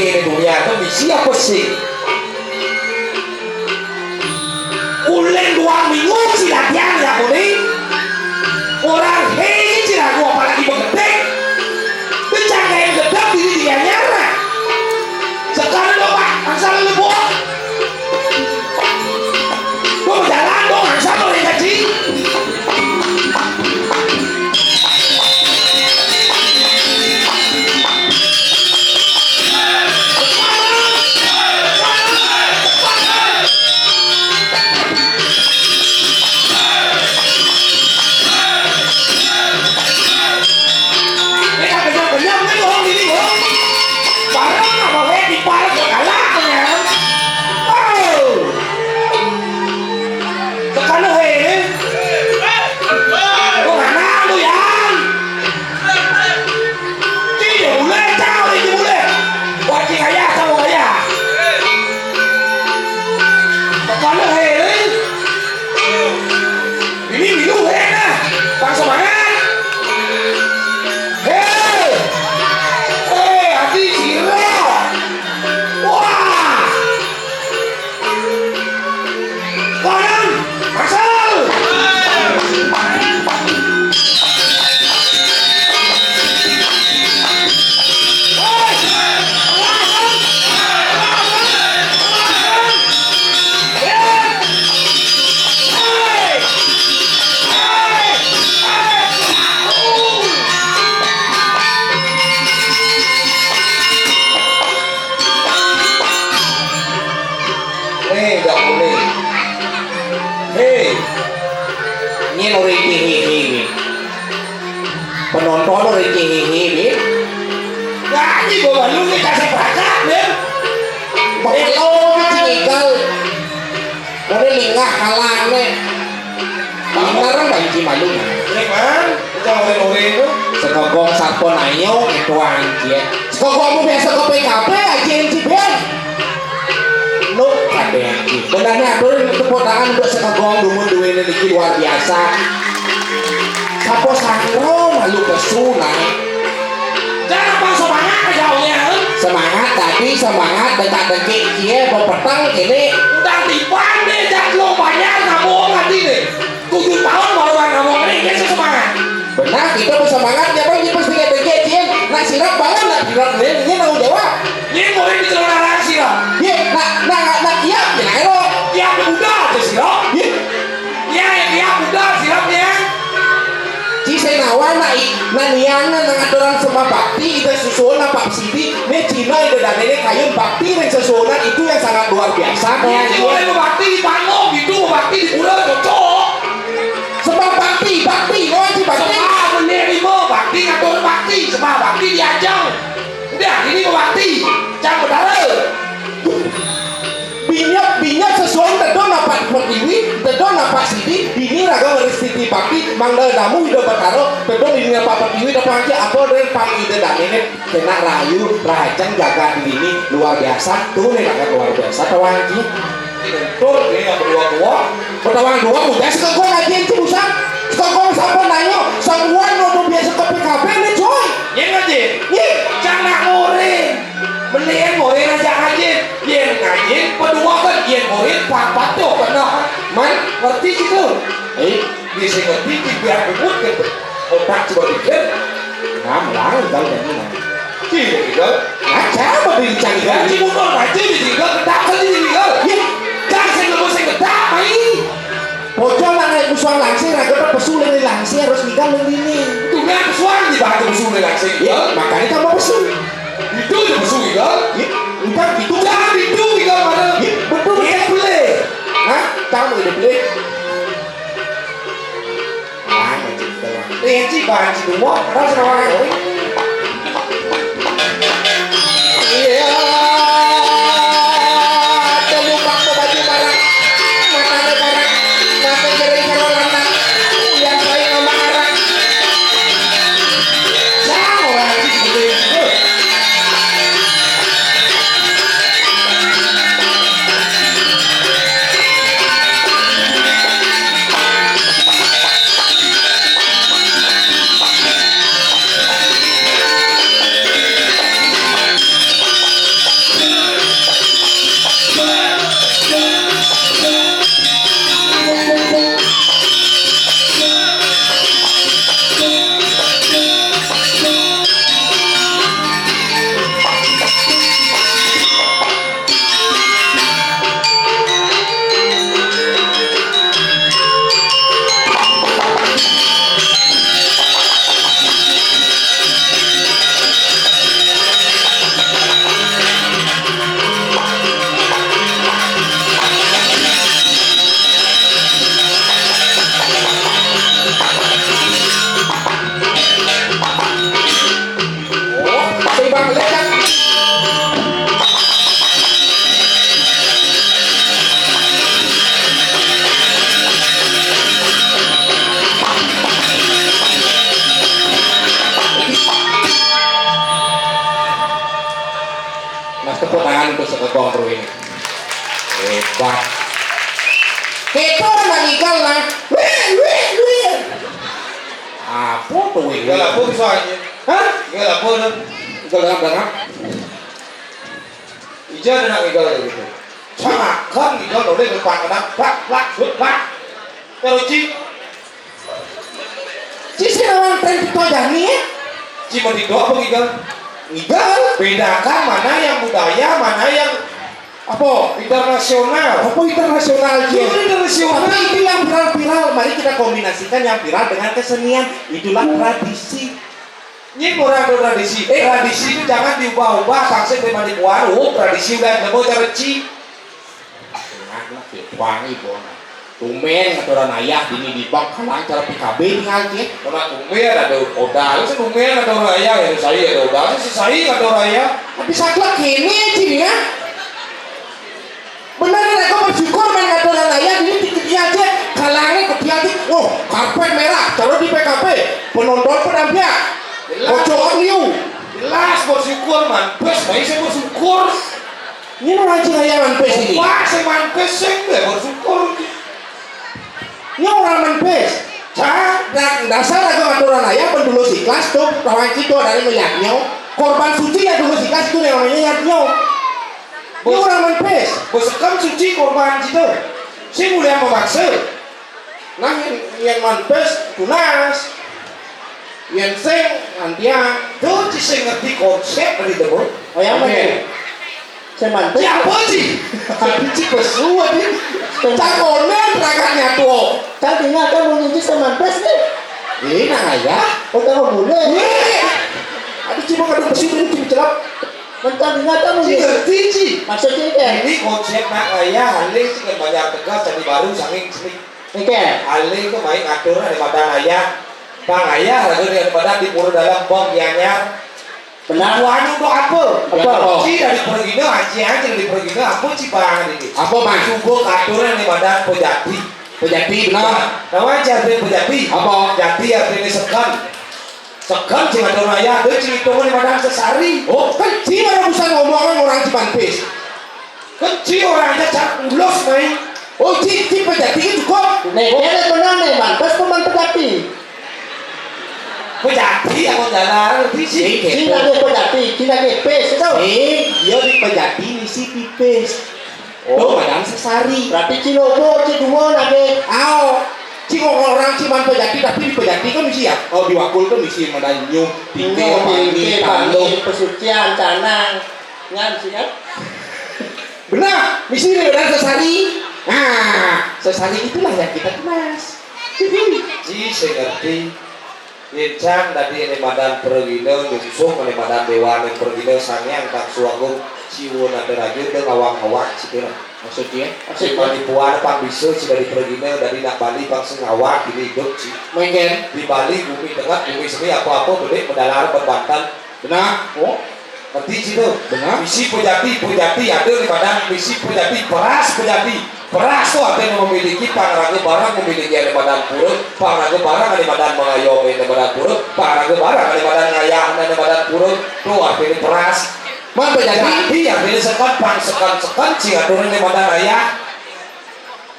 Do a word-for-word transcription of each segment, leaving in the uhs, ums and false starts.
Ini dunia tuh misi apa sih? Uleng dua minggu si latihan ya muni. Orang hei si lagu apalagi begetek. Becanggain gedek diri dia nyara. Sekarang lo, Pak, asal lu buat. Gua berjalan, gua nggak sabar ya, Ji. Ini kan kenyang-kenyang nih, bohong ini, bohong. Parah apa, weh, di parah gua kalah, ya. Oh. Tekan lu, hei. Lu mana lu, Yan? Ci, dia mulai, cau, dia mulai. Wajib ayah, sama ayah. Tekan lu, hei. Ini minum, hei, nah. Bang semangat. Hei. Hei, hati sirah. Wah. Kanan, asal. Eh, nggak boleh. Hei, ini orang hehehe nih. Penonton orang hehehe nih. Ngaji bawa lu nih kasih perangkat nih. Belum tinggal. Ini lingah kalah nih. Bener, Bang Ji malu. Ini, Bang, kita oren-oren tuh. Sekogong sampun ayo, itu anjir. Sekogong mau biasa ke P K P aja, Ji, Ben. Nuk, ada yang Ji. Benarnya, atur tepuk tangan untuk sekogong dumun duwe ini niki luar biasa. Sapo sangro malu kesu, nah. Jangan apa semangat aja, Om, ya, eh? Semangat, tapi semangat, dengkak-dengkik, cie, bepeteng, kene. Udah tiban deh, jak lo banyak, kamu hati deh. Tujuh tahun baru orang ngomong ini, dia semangat. Benar, kita bersemangat, dia pun, dia pasti kayak dengkik, cie. Nak sirap, bangun, nak sirap, dia, dia tanggung jawab. Ini boleh bicara orang sirap. Iya, nak, nak, nak, nak, iya, ya, lo. Iya, udah, aja sirap. Iya. Iya, iya, udah, sirapnya. Ci senawa na i-, na niang na nangaturan sembah bakti, ida susuun na Pak Sidi, ne Cina ida dane ne kayun bakti ring sesuunan itu yang sangat luar biasa. Iya, ci, boleh berbakti di panggung, gitu, berbakti di pura, cocok. Sembah bakti, bakti, no, ci, bakti. Sembah menerima, bakti ngatur bakti, sembah bakti diajeng. Udah, ini berbakti, cang betara. Binya, binya sesuunan tedun Pak Pertiwi, tedun Pak Sidi, dini raga ngrastiti bakti, mangda damu Ida Betara, tedun dini Pak Pertiwi, dapat aja apa dari pang Ida dane ne, kena rayu, rahajeng jaga diri ini, luar biasa, tuh ne raga luar biasa, tawang ji. Tur, ini nggak berdua-dua. Pertawang dua, udah sekegong aja itu, busan. Sekegong sampai nanya, semua nopo biasa ke P K P ne, coy. Iya nggak, Ji? Iya. Cang nak ngoreng. Mendingan murid aja ngaji. Yen ngaji, peduakan. Yen murid, pa-, patuh kena. Man, ngerti gitu? Eh, bisa ngerti, biar ribut gitu. Otak coba pikir. Nah, melang, tahu kan ini. Tidak, tidak. Ngaca, apa dicari? Ngaji mundur, ngaji ditinggal, ketak saja ditinggal. Ya. Jangan saya nggak mau saya ketak, mai. Pocong nak naik musuhan langsir, raga pesu lele langsir, harus ninggal lele ini. Tuh, nggak pesuan di batu pesu lele langsir. Iya, makanya kamu pesu. Itu aja pesu, ninggal. Iya, udah gitu. Jangan itu, ninggal mana? Iya, betul, betul. Iya, boleh. Hah? Kamu udah boleh? Ah, macam itu lah. Iya, sih, bahan sih, semua. Terus, orang. Iya, telu paksa baju barang, matane barang, mate jering karo lanang, uyan paling nama arang. Sang orang iki gede. Tepuk tangan untuk Sekegong Bro ini. Hebat. Kita orang ngigal lah. Wih, wih, wih. Apa tuh ini? Ngigal apa bisa aja? Hah? Ngigal apa tuh? Ngigal dalam dalam. Ija ada nak ngigal gitu. Cakakan ngigal oleh depan kena plak plak sut plak. Terus cik. Ci sing lawan tren TikTok jani ya? Ci mau TikTok apa ngigal? Ngigal. Bedakan mana yang budaya, mana yang apa? Internasional. Apa internasional, Ci? Iya, internasional. Tapi itu yang viral-viral. Mari kita kombinasikan yang viral dengan kesenian. Itulah tradisi. Ini orang ada tradisi. Eh, tradisi itu jangan diubah-ubah. Pangsit dari mandi buah, oh, tradisi udah nemu cara Ci. Tengah lah, dia wangi bona. Tumben aturan ayah dini di bak kalang cara P K B tinggal ke. Mana tumben ada odal, sih tumben aturan ayah ya saya ada odal, sih saya ada orang ayah. Tapi saklek ini cini ya. Bener nih, aku bersyukur main aturan ayah dini titiknya aja. Kalangnya ketiak tik, wah, karpet merah, taruh di P K B, penonton pedang dia. Jelas. Kocok liu. Jelas bersyukur, man. Bes, baik saya bersyukur. Ini orang Cina yang manpes ini. Wah, saya manpes, saya nggak bersyukur. Ini orang manpes. Cah, da- dasar aku aturan ayah pendulur ikhlas tuh, lawan kita dari melihatnya. Korban suci ya dulu ikhlas itu yang namanya yatnya. Ini orang manpes. Besekan suci korban kita. Si mulia memaksa. Nah, yang, yang manpes tunas. Yang sing antiang. Tuh, ci sing ngerti konsep dari itu, Bu. Oh, yang mana? Oke. Saya manpes. Siapa, Ci? Ci pesu, Ci. Cak Onen, perangkatnya tuh. Cak tinggal kan mau nyuci saya manpes nih. Ini nang ayah. Oh, tahu boleh. Wih. Aduh, cuma kadang pesu ini cuma celap. Mencang tinggal kan mau Ci nyuci. Ngerti, Ci. Maksudnya kayak Ini konsep nak ayah, halih sih kan banyak tegas, tadi baru sanging sini. Oke. Halih itu main atur ada badan ayah. Bang ayah, lalu dia ada badan di pura dalam bong gianyar. Benar. Tuan untuk apa? Apa? Ci dari pergina, anci anci dari pergina, apa ci bang ini? Apa, Bang? Coba aturan di badan pejati. Pejati, benar. Tahu aja arti pejati? Apa? Jati artinya segan. Segan ci aturan ayah, dia ci hitungan di badan sesari. Oh, kan ci mana bisa ngomong orang ci manpes. Kan ci orang aja cak ulos main. Oh, ci, ci pejati itu cukup. Nih, dia benar nih, manpes teman pejati. Pejati apa jalan? Di sini. Ci lagi pejati, ci lagi pes itu. Eh, dia di pejati misi pipis. Oh. Tuh, badan sesari. Berarti ci lobo, ci dua lagi. Aw, ci ngomong orang ci man pejati, tapi di pejati kan misi ya. Oh, di wakul kan misi madan nyuh, tinggi, Nyuh, pangi, tinggi, tanduk. Pangi, pesucian, canang. Ngan sih kan? Benar, misi di badan sesari. Nah, sesari itulah yang kita tunas. Ci saya ngerti. Incang tadi ini badan pergina, nyungsung ini badan dewa ini pergina, sangyang tak suagung, siwa nada raja, udah ngawang-ngawang, cik, lah. Maksudnya? Cik manipuan, pang bisa, cik dari pergina, dari nak Bali, pang sing ngawang, ini hidup, cik. Mengken. Di Bali, bumi tengah, bumi semi, apa-apa, bedek, bedalar, berbantan. Benar. Oh, ngerti cik tu? Benar. Misi pejati, pejati, ada di badan, misi pejati, peras pejati. Peras tu artinya memiliki, pang raga barang memiliki ada badan pura, pang raga barang ada badan mengayom ada badan pura, pang raga barang ada badan ngayah ada badan pura. Tu artinya peras. Man pejati. Pejati artinya sekan, pang sekan, sekan, cik aturan ada badan ayah.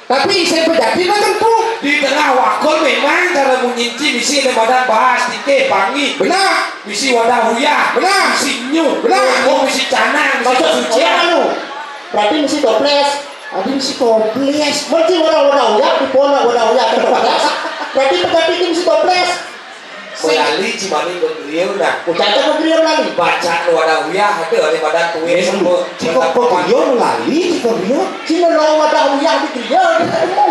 Tapi saya pejati lah tentu. Di tengah wakul memang cara munyi ci misi ada badan bahas, tikeh, pangi. Benar. Misi wadah uyah. Benar. Misi nyu. Benar. Oh, misi canang, misi Maksud, sucian. Anu, berarti misi toples. Tapi misi toples. Mesti wadah-wadah uyah, di pona wadah uyah ada toples. Berarti pejati itu misi toples. Melali cimani begeriau dah. Ucap tu begeriau melali. Baca tu wadah uyah, ada ada badan tuis. Memang. Semua. Cik kok begeriau melali, cik begeriau. Cina lo wadah uyah di geriau, di ketemu.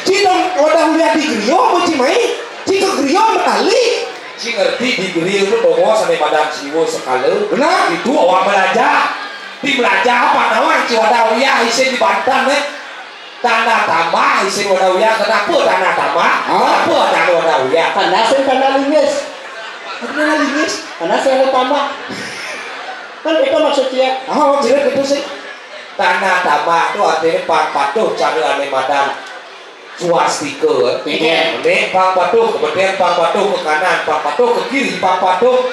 Cina wadah uyah di geriau, apa cik mai? Cik ke geriau melali. Cik ngerti di geriau tu bawa sampai badan siwa sekala. Benar. Itu orang belajar. Di belajar apa nama cik wadah uyah isin di Banten, eh? Tanah tambah, isin wadah uyah. Kenapa tanah tambah? Hah? Kenapa tanah wadah uyah? Tanah sing tanah lingis. Tanah lingis? Tanah sing ada tambah. Kan itu maksudnya. Ah, oh, jelas itu sih. Tanah tambah tu artinya pang patuh cara ane madan swastika, eh. Iya. Nek pang patuh, kemudian pang patuh ke kanan, pang patuh ke kiri, pang patuh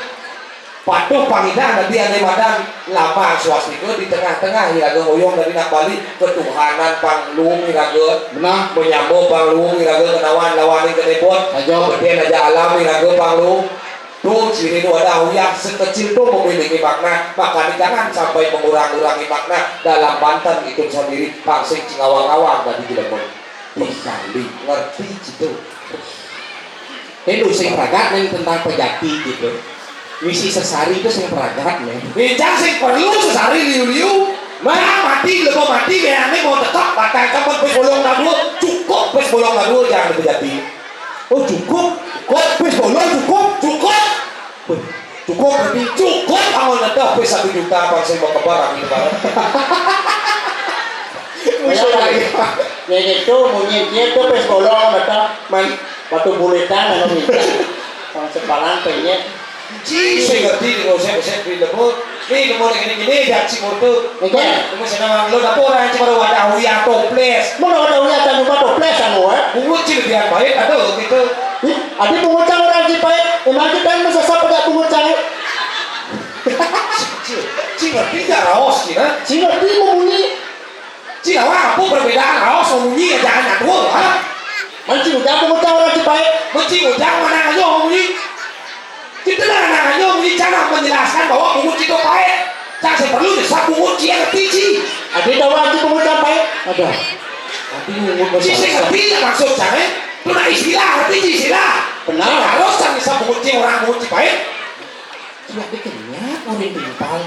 Patuh pangidah dadi ané madan lambang swastika di tengah-tengah iraga ngoyong dadi nak bali ketuhanan pangluung iraga. Benah. Menyama pangluung iraga kenawan lawaning kenebot. Saja. Beden aja alam iraga pangluung. Tu ciri nu ada uyah sekecil tu memiliki makna, makanya jangan sampai mengurang-urangi makna dalam banten itu sendiri, pang sing cingawang-awang dadi jelema. Tingkali ngerti gitu. Ini sing ragat nih tentang pejati gitu. Misi sesari itu sing ragat nih. Bincang sing perlu sesari liu-liu. Mah mati, lebo mati, beane mau tetap batang kapan pes bolong dadua, cukup pes bolong dadua jangan pejati. Oh cukup, cukup pes bolong cukup, cukup. Wih, cukup berarti cukup amal nada pes satu juta apa sing mau kebar aku lebaran. Musuh lagi. Nya gitu, munyi dia tuh pes bolong, kata man batu buletan, anu minta. Pang sepalan, pengen. Ci, saya ngerti, di ngosek-ngosek, di lembut. Nih, nemu nih, gini-gini, jangan ci murtu. Oke. Nemu senang lo, dapur orang cuma wadah uyah toples. Mana wadah uyah, jangan lupa toples, anu, eh. Bungut ci lebih baik, ada gitu. Ih, ada bungut cang orang ci baik. Emang kita yang mesesap pada bungut cang. Ci, ci ngerti gak raos, ci, nah? Ci ngerti mau bunyi. Cina wah, apa perbedaan raos munyi ya jangan nyatua, ha? Mancing ujang pengucap orang Cipae. Mancing ujang mana aja munyi. Kita lah anak aja munyi cara menjelaskan bahwa bungut itu pae. Cang saya perlu nyesap bungut cia ngerti ci. Ada tahu lagi pengucap pae? Ada. Nanti bungut ci saya ngerti ya maksud cang eh. Itu nak istilah ngerti ci istilah. Benar. Harus cang nyesap bungut ci orang bungut Cipae. Sudah dikenyat, orin timpal.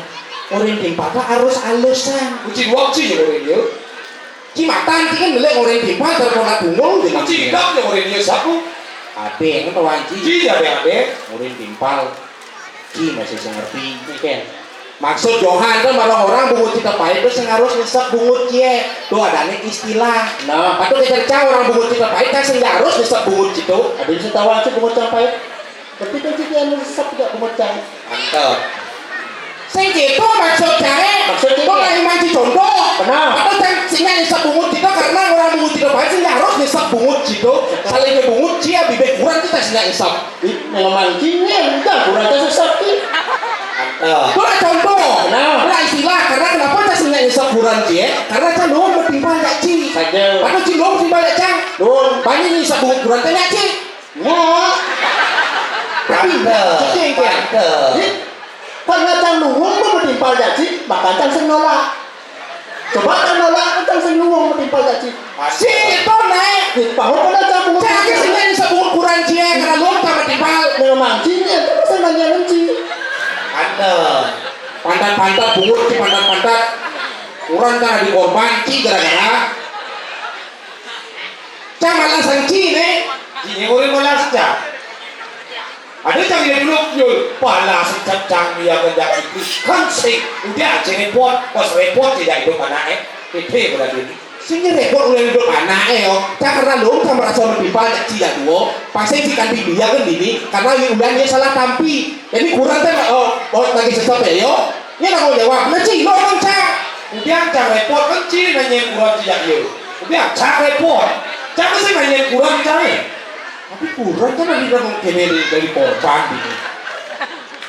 Orin timpal tak harus alusan. Uci dua uci ya orin dia. Ci matan ci kan beli orin timpal terkena tunggung dengan uci hidup ya orin dia sapu. Ada yang tahu anci. Ci ya ada ada. Orin timpal. Ci masih sing ngerti, kan? Maksud Johan kan malah orang bungut cita pahit itu sing harus nyesep bungut cie. Tuh adanya istilah. Nah, patuh dicerca orang bungut cita pahit kan sing harus nyesep bungut citu. Ada yang tahu anci bungut cita pahit? Berarti kan kita anu resep tidak pemecah. Mantap. Sing gitu maksud cai. Maksud cai. Kok lagi manci contoh? Benar. Atau kan sehingga nyesep bungut kita karena orang bungut kita baik sehingga harus nyesep bungut gitu. Saling bungut cia bibir kurang kita sehingga nyesep. Ih, memang gini udah kurang kita sesep ki. Mantap. Itu lah contoh. Benar. Itu lah istilah karena kenapa kita sehingga nyesep kurang cia? Karena kan lu metimpal ya ci. Saja. Atau ci lu metimpal ya cang. Dun. Banyak nyesep bungut kurang tanya ci. Wah. Tapi, Tante, cicing, Tante. Karena cang nunggu mau menimpal janji, maka cang sing nolak. Coba cang nolak, cang sing nunggu mau menimpal janji. Sing itu naik. Bahwa pada cang bungut. Cang sing naik sebut kurang cie, karena lu sama timpal. Memang sini itu bisa nanya nanti. Tante. Pantat-pantat bungut, ci pantat-pantat. Kurang kan di korban, ci gara-gara. Cang malah sangci ne. Ci ne urang malah sejak. Ada cang dia dulu, yul. Pala sejak cang dia kerja itu. Kan sih, udah aja repot. Pas repot tidak itu mana eh. Itu berarti ini. Sini repot udah hidup anak eh yo. Cang karena lu cang merasa lebih banyak tidak duo. Pasti si kan dia kan ini karena udah dia salah tampi. Jadi kurang kan oh, oh lagi sesat ya yo. Ini nak jawab, nah ci lo kan cang. Udah cang repot kan ci nanya kurang ci ya yo. Udah cang repot. Cang sih nanya kurang cang. Tapi kurang kan ada yang kene dari korban ini.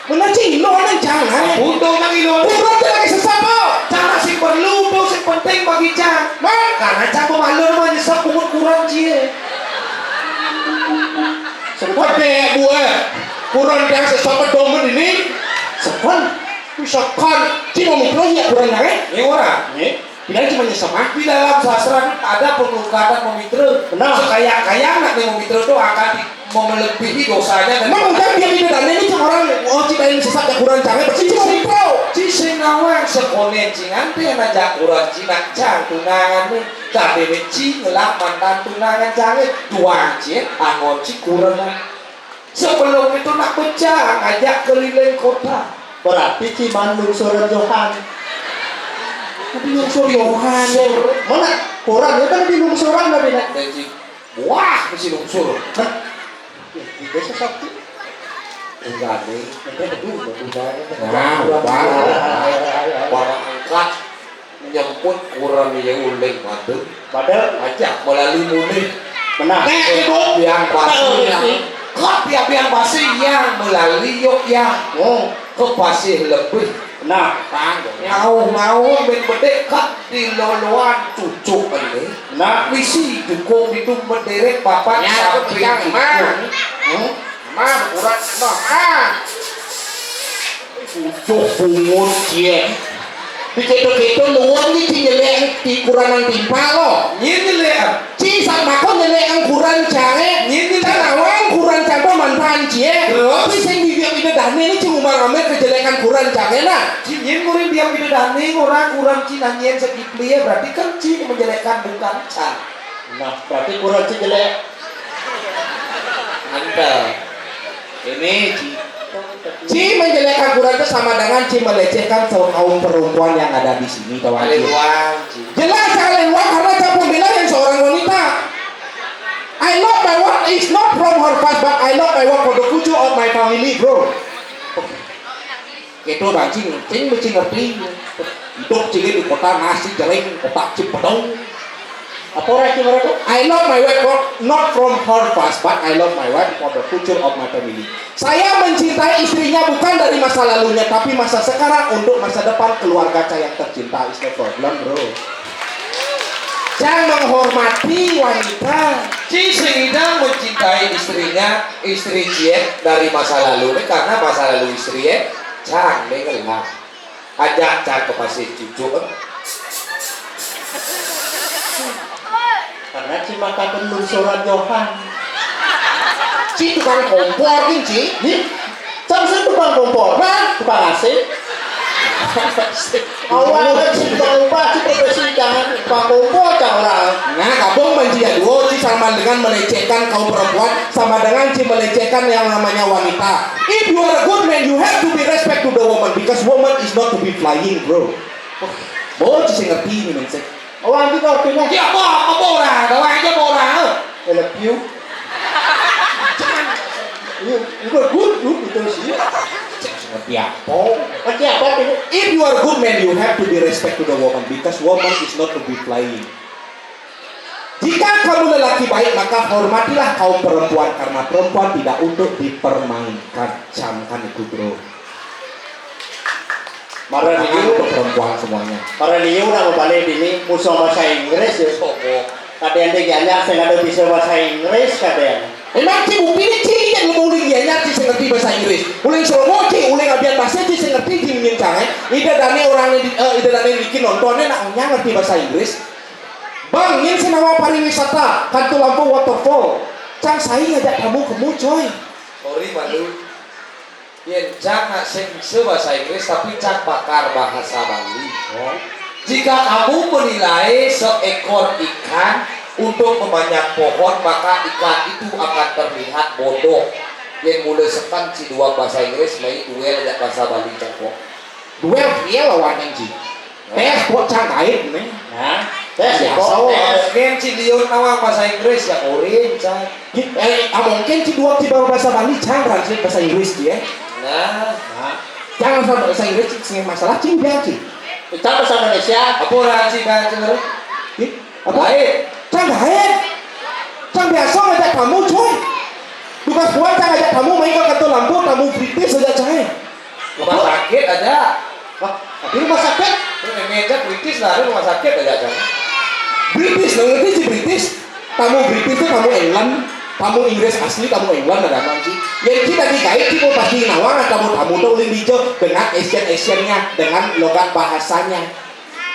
Bener ci lo kan cang. Butuh kan lo. Kurang kan lagi sesat lo. Cang masih perlu tuh sing penting bagi cang. Nah, karena cang pemalu mah nyesek bungut kurang ci. Sempat deh gue. Kurang cang sesat pedoman ini. Sepan. Misalkan ci mau mukul ya kurang cang eh. Ini orang. Ini. Tidak cuma nyesek mah. Di dalam sastra ada pengungkatan memitra. Benar. Sekaya-kaya anak nih memitra tuh akan di- melebihi dosanya dan emang udah dia di dalamnya ini cuma orang oh cita yang sesat ya kurang cang eh berarti cuma mukul. Ci sing nawang sekonen cingan teh najak kurang cina cang tunangan nih. Tapi ci ngelak mantan tunangan cang eh. Tuang ci anggon ci kurang. Sebelum itu nak pecah ngajak keliling kota. Berarti ci man lungsuran Johan. Tapi lungsur Johan. Mana? Kurang ya kan di lungsuran tapi nak. Wah, mesti lungsur. Nah, ya, di desa sakti. Enggak nih. Enggak betul, betul banget. Nah, barang angkat nyemput kurang ya uling madu. Madu. Aja melalui mulih. Benar. Nek itu biang basi yang kot ya biang basi yang melalui yuk yang. Oh. Kepasih lebih. Nah, ngauh-ngauh mén bedék kat di loloan cucuk ené. Nah, misi jukung ditu mendérék papat. Nya, sampai mah. Hmm? Mah, urat mah. Ah. Ucuh bungut, cie. Dikéto-kéto luwung nih, ci nyelék ti kurangan timpal lo. Nyén nyelék. Ci sak mako nyelék angkuran cangé. Nyén nyelék. Can awang angkuran cang pamanfaat cie. Terus? Tapi sing bibir ida dahné nih ci ngumbar amé kejelékan kuran cangé nah. Ci nyén murid diam ida dahné ngorang kuran ci nanyén sakit plié, berarti kan ci menjelekkan bukan can. Nah, berarti kuran ci jelék. Mantap. Ini ci. Ci menjelekkan kuran itu sama dengan ci melecehkan kaum perempuan yang ada di sini, tahu aja. Aliwang, ci. Jelas sekali uang karena campur bilang yang seorang wanita. I love my wife is not from her past, but I love my wife for the future of my family, bro. Itu bang cing, cing mesti ngerti. Hidup cing di kota nasi jering, kota Cipedong. Apa orang cing itu? I love my wife for, not from her past, but I love my wife for the future of my family. Saya mencintai istrinya bukan dari masa lalunya, tapi masa sekarang untuk masa depan keluarga saya yang tercinta. Is no problem, bro. Yang menghormati wanita. Ci sing idang mencintai istrinya, istri cie dari masa lalu nih, karena masa lalu istri ya, cang dengar lah. Ajak cang ke pasir cucuk. Karena ci makanan lungsuran Johan. Ci tukang kompor nih, ci. Nih, cang sih tukang kompor, nah, tukang A C. Awal kan ci tukang kompor, ci profesi jangan tukang kompor, cang orang. Nah, kabung menjadi dua, ci sama dengan melecehkan kaum perempuan, sama dengan ci melecehkan yang namanya wanita. If you are a good man, you have to be respect to the woman because woman is not to be flying, bro. Bo, ci sing ngerti ini, men, sih. Oh, anti kau punya. Ya, apa, apa orang? Kawan aja apa orang? I love you. You, you were good, good, gitu sih. Ngerti apa? Ngerti apa tuh? If you are a good man, you have to be respect to the woman because woman is not to be flying. Jika kamu lelaki baik, maka hormatilah kaum perempuan karena perempuan tidak untuk dipermainkan. Camkan itu, bro. Marah. Tangan liu untuk perempuan semuanya. Marah liu nak balik ini musuh bahasa Inggris ya. Sobo. Kadéan di Gianyar sing ada bisa bahasa Inggris kadéan. Emang ci bukti ini ci yang mau uling Gianyar ci sing ngerti bahasa Inggris. Uling Sromo ci, uling abian bahasa ci sing ngerti ci mungkin cang, eh. Ida dani orang ini, eh, ida dani bikin nontonnya nak ngerti bahasa Inggris. Bang, ini senawa pariwisata, Katulampa Waterfall. Cang sai ngajak tamu kemu, coy. Sorry, malu. Yén cang nak sing bisa bahasa Inggris, tapi cang pakar bahasa Bali. Oh. Jika kamu menilai seekor ikan untuk memanjat pohon, maka ikan itu akan terlihat bodoh. Yén mulai sekan ci duang bahasa Inggris, mai duel ajak bahasa Bali cang kok. Duel, iya lawan anjing. Teh kok cang kait nih. Nah, teh. Biasa, oh. Mungkin ci liun nawang bahasa Inggris ya, orin, cang. Eh, ah, mungkin ci duang ci baru bahasa Bali, cang translate bahasa Inggris dia. Nah. Nah. Jangan sampai bahasa Inggris, ci, sing masalah cing biar ci. Kita bahasa Indonesia. Apa orang ci biar ci, bener? Ih, apa? Baik. Cang gaet. Cang biasa ngajak tamu, coy. Tugas buat cang ngajak tamu, main ke Katulampa, tamu British aja, cang. Rumah sakit aja. Hah? Di rumah sakit? Ini aja British lah, ada rumah sakit aja, cang. British, lo ngerti sih British? Tamu British itu tamu England, tamu Inggris asli, tamu England ada apa sih? Ya kita di kait kita pasti nawang tamu-tamu tuh uling dijo dengan Asian Asiannya, dengan logat bahasanya.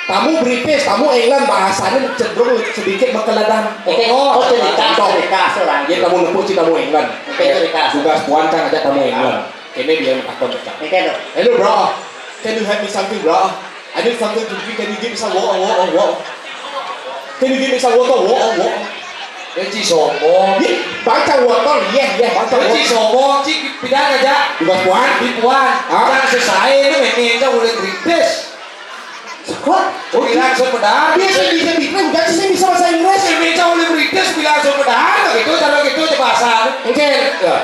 Tamu British, tamu England bahasanya cenderung sedikit mekeledan. Oke, oh, cerita, contoh. Cerita seorang. Ya tamu nepuk si tamu England. Oke, cerita. Tugas puan cang aja tamu England. Ini dia yang takut cang. Oke, dong. Hello bro, can you help me something bro? I need something to drink. Can you give me some water, water, water? Can you give me some water, water, water? Ini ci sombong. Iya, baca water, iya, iya, baca water. Ini ci sombong, ci pindah aja. Tugas puan? Di puan. Hah? Cang selesai, ini memang cang uling British. Wah, oh, bilang semedar. Dia sih bisa bilang, enggak sih bisa bahasa Inggris. Yang minta oleh British bilang semedar, gitu, cara gitu aja bahasa. Oke. Ya.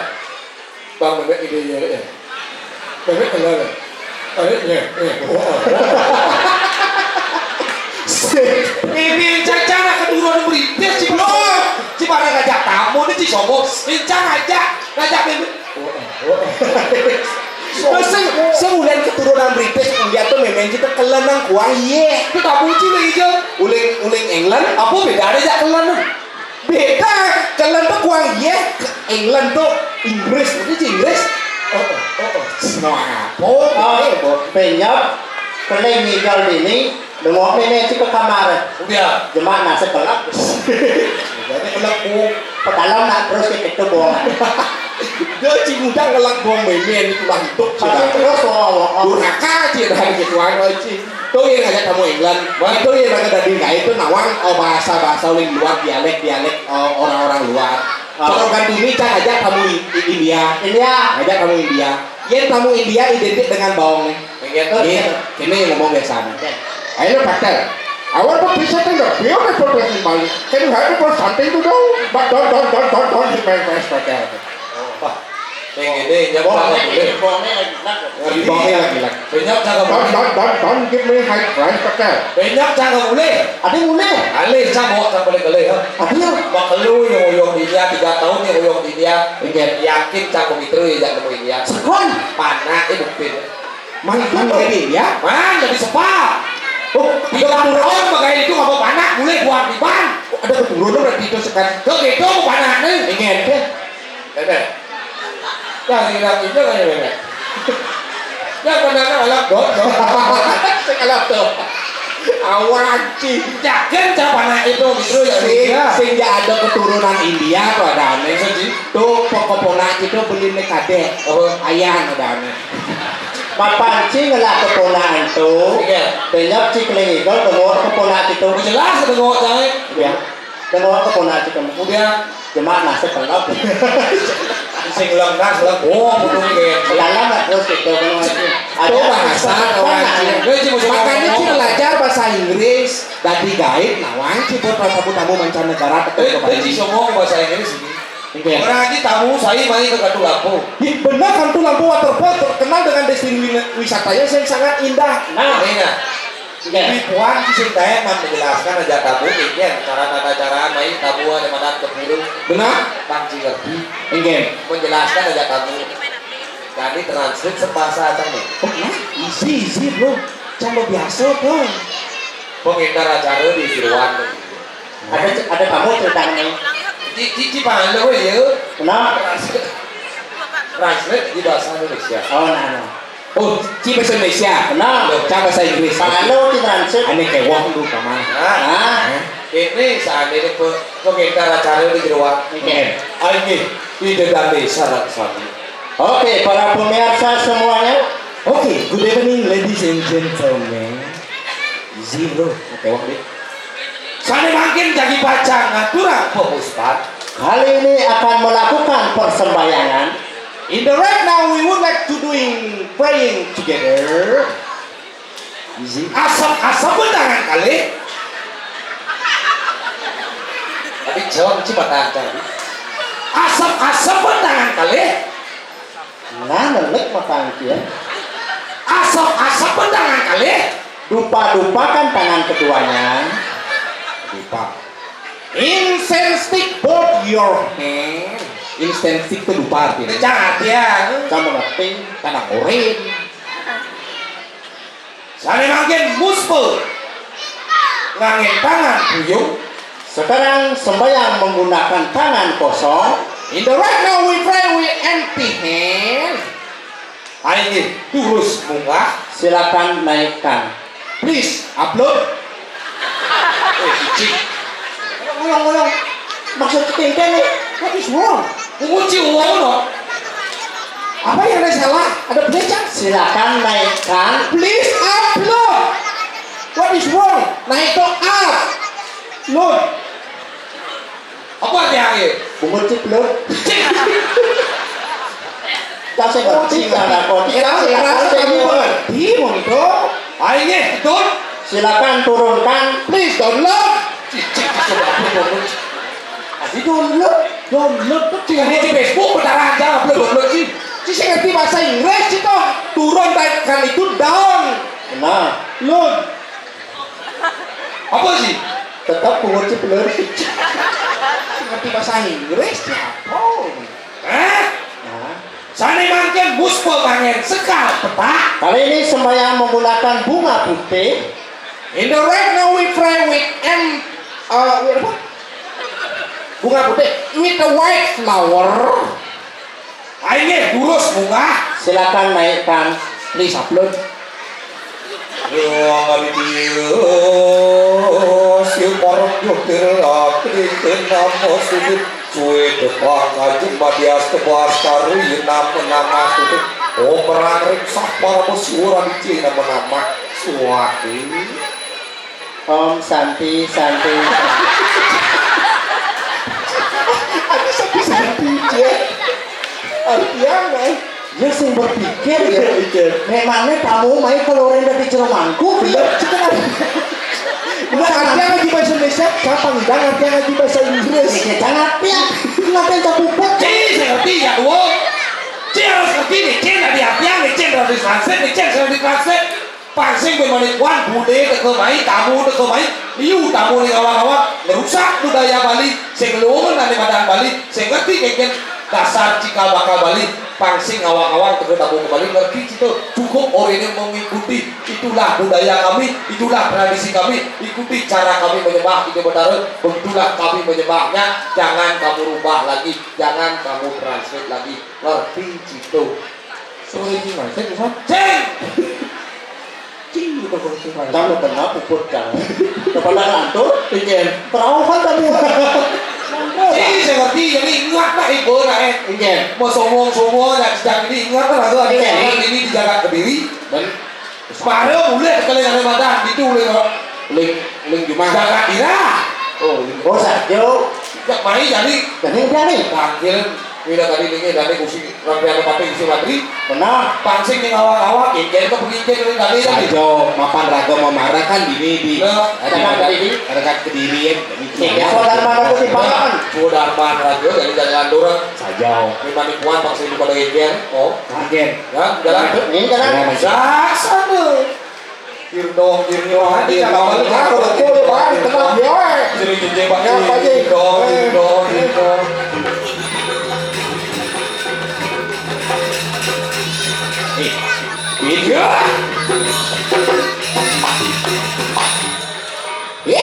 Bang, bener ide ya, ya. Bener bener. Bener ya, ya. Oh, oh, oh. Ini cara keturunan British, ci belum. Ci pada ngajak tamu, ini ci sombong. Lincah aja, ngajak ini. Oh, oh, oh. Terus sing, sing ulian keturunan British, ulian tuh mémén kita kelen nang kuang, iya. Itu tabu cina ijo. Uling, uling England, apa beda ada jak kelen? Beda, kelen tuh kuang, iya. England tuh Inggris, itu sih Inggris. Oh, oh, oh, oh. No apa? Oh, penyap, kelen ngigal dini, dengok mémén cik ke kamar. Udah. Jemak nasi kelak. Jadi kelak bu. Pedalam nak terus ke ketubung. Dia cik muda kelak buang mémén itu lah hidup. Terus, oh, oh, oh. Durhaka cik dah gitu, anu, cik. Tuh yang ngajak tamu England. Wah, tuh yang ngajak dari nggak itu nawang, oh, bahasa-bahasa uling luar, dialek-dialek, oh, orang-orang luar. Oh. Kalau kan ini cak ngajak tamu I-, I-, India. India. Ngajak tamu India. Yén tamu India identik dengan bawang nih. Begitu. Ini, ini yang ngomong biasa nih. Oke. Ayo, Patel. I want to present a beautiful dress in Bali. Can you help me for something to do? But don't, don't, don't, don't, don't hit my face, Patel. Wah, yang ini, ya, Bawangnya, boleh. Bawangnya lagi enak. Jadi, bawangnya lagi enak. Banyak cara boleh. Don't, don't, don't, don't give me high price, Patel. Banyak cara boleh. Ada boleh. Alih, cak bawa tak boleh boleh, ha. Ada. Mak lu yang uyuh di India, tiga tahun yang uyuh di India. Iya. Yakin cak komputer ya, jangan nemu India. Sekon. Panak, eh, bukti. Mang, mang jadi ya? Mang jadi sepa. Oh, tiga tahun pakai itu apa panak mulai buat di ban. Oh, ada keturunan berarti itu sekarang. Tuh gitu, panak nih. Ingin. Bebek. Nah, hilang itu kan ya, Bebek. Ya, panak alat dot, dot. Sing alat tuh. Awan, Ci. Yakin siapa anak itu? Gitu ya, sing, iya. Sing ya ada keturunan India tuh ada aneh. Iya, Ci. Tuh, pokok ponak itu beli nih kadek. Oh. Ayah ada aneh. Mapan ci ngelah keponakan tu. Iya. Penyok ci kelingigol dengok keponakan itu. Oh, jelas dengok, Cai. Ya. Dengok keponakan itu. Kemudian? Jemak nasib pelok. Sing lengkas, lengkas. Oh, betul, iya. Dalam lah terus gitu, kan, Wan. Ada bahasa, Wan. Iya, Ci, mau coba. Makanya ci ngomong. Belajar bahasa Inggris, dadi guide, nawang ci buat para tamu-tamu mancanegara, eh, tetap eh, ci ngomong bahasa Inggris ini. Oke. Orang ini tamu saya main ke Katulampu. Di benar, Katulampu Waterfall terkenal dengan destinasi wi-, wisatanya yang sangat indah. Nah. Ini nah. Oke. Di puan di sini saya mau menjelaskan aja tamu ini cara tata cara main tamu ada mana ke biru. Benar? Bang Cingerti. Oke. Menjelaskan aja tamu. Jadi translate sebahasa aja nih. Oh, ya? Easy, easy, bro. Coba biasa, bro. Pengendar acara di Jeruan. Ada, ada tamu ceritanya. Ci, ci, ci pahalo ya. Kenapa? Translate di bahasa Indonesia. Oh, nah, nah. Oh, ci bahasa Indonesia. Kenapa? Loh, ca bahasa Inggris. Pahalo ci translate. Aneh kewong lu kamar. Nah, nah. Ini seandainya pe-, pengendar acara di Jeruan. Oke. Ayo, ide dan desa dan suami. Oke, para pemirsa semuanya. Oke, good evening, ladies and gentlemen. Zero, oke, wah, deh. Sané mangkin jagi pacang ngaturang pepuspan. Kali ini akan melakukan persembahyangan. In the right now, we would like to doing praying together. Easy. Asap-asap tangan kali. Tapi jawab cuma tangan kali. Asap-asap tangan kali. Nah, nenek matang ya. Asap-asap tangan kali. Dupa-dupakan tangan keduanya. Dupa. Incense stick both your hand. Incense stick itu dupa artinya. Itu cara dia. Sama ngerti. Tanah urin. Sané mangkin muspe. Nganggén tangan buyung. Sekarang sembahyang menggunakan tangan kosong. In the right now we pray with empty hand. Ayo, terus munggah. Silakan naikkan. Please, upload. Eh, cicing. Ulang, ulang, ulang. Maksud cicing kan nih? What is wrong? Kunci uang no. Apa yang ada salah? Ada please? Silakan naikkan. Please upload. What is wrong? Naik to up. Load. Apa artinya? Bungut ciplut. Cik. Tak saya ngerti, nggak ada kode. Era, era, kamu mengerti, monitor. Ayo, betul. Silakan turunkan. Please download. Cicing, coba aku download. Tadi download. Download tuh. Ini di Facebook, bentar aja, upload, download, sih. Sih, saya ngerti bahasa Inggris, sih, toh. Turun, kan itu down. Benar. Load. Apa, sih? Tetap pungut ciplut. Ngerti bahasa Inggris, sih, apa? Hah? Nah. Sané mang-, Kan mus pemangén sekar petak. Kali ini sembahyang menggunakan bunga putih. In the right now we pray with M, uh, with apa? Bunga putih, with the white flower. Aing gé durus munggah. Silakan naikkan. Please upload. Ruang di dieu, si parem jotir laki nama sudut. Suwe tepang kajum badias tebas karuy nama nama sudut. Oh, perang riksah para besi urang di nama nama. Suwati. Om Santi, Santi, Santi. Ada Santi, Santi, ya. Artian, eh. Ya sing berpikir ya. Iya. Memangnya kamu main keluarin dari jero mangkuk? Bener, kita kan. Bukan artian lagi bahasa Indonesia, gampang, jangan artian lagi bahasa Inggris. Ya, jangan artian. Kenapa yang tak puput? Cing, saya ngerti ya, Wo. Cing harus ngerti nih, Cing dari artian nih, Cing dari translate nih, Cing dari translate. Pang sing bén manikuan, budé teu keumah, tamu teu keumah, liu tamu ning awak-awak, ngerusak budaya Bali, sing luhur nani madan Bali, sing ngerti kéngkén dasar cikal bakal Bali, pang sing ngawang-ngawang teu tamu ka Bali, ngerti kitu, cukup orinél mengikuti, itulah budaya kami, itulah tradisi kami, ikuti cara kami menyembah Ida Betara, begitulah kami menyembahnya, jangan kamu rubah lagi, jangan kamu translate lagi, ngerti kitu. Sing. Cing, gitu, kalau sing. Kamu benar, puput, Kang. Kepada ngantuk, ingin. Perahu kan kamu. Cing, saya ngerti, jadi ingat lah, ibu, nah, eh. Ingin. Mau sombong-sombong, ya, sedang ini ingat lah, tuh, ada. Iya. Ini di jagat Kediri. Ben. Separuh boleh, kalau yang ada madan, gitu, boleh, kok. Ling, ling Juma. Jagat Ira. Oh, ling. Oh, Sajo. Ya, mai, jadi. Jadi, udah nih. Panggil, Wira tadi ini, dari kursi Raffi Anopati, Yusuf Adri. Benar. Pang sing ning awak-awak, ingkén ke pengingkén ning tadi tadi. Sajo, mapan raga memarah kan dini di. Nah. Ada kan tadi di? Ada kan Kediri ya. Iya. Saudara mana tuh di Pahlawan? Sudah mana raga dari jalan dorong. Sajo. Memang ipuan pang sing pada ingkén. Oh. Ingkén. Ya, jalan. Ini jalan. Jalan. Dasar tuh. Irdong, irdong, irdong. Aku betul, Bang. Tenang, ya, weh. Jadi, jadi, Bang. Ya, Pak Haji. Irdong, irdong, irdong. Eh, ini. Ya.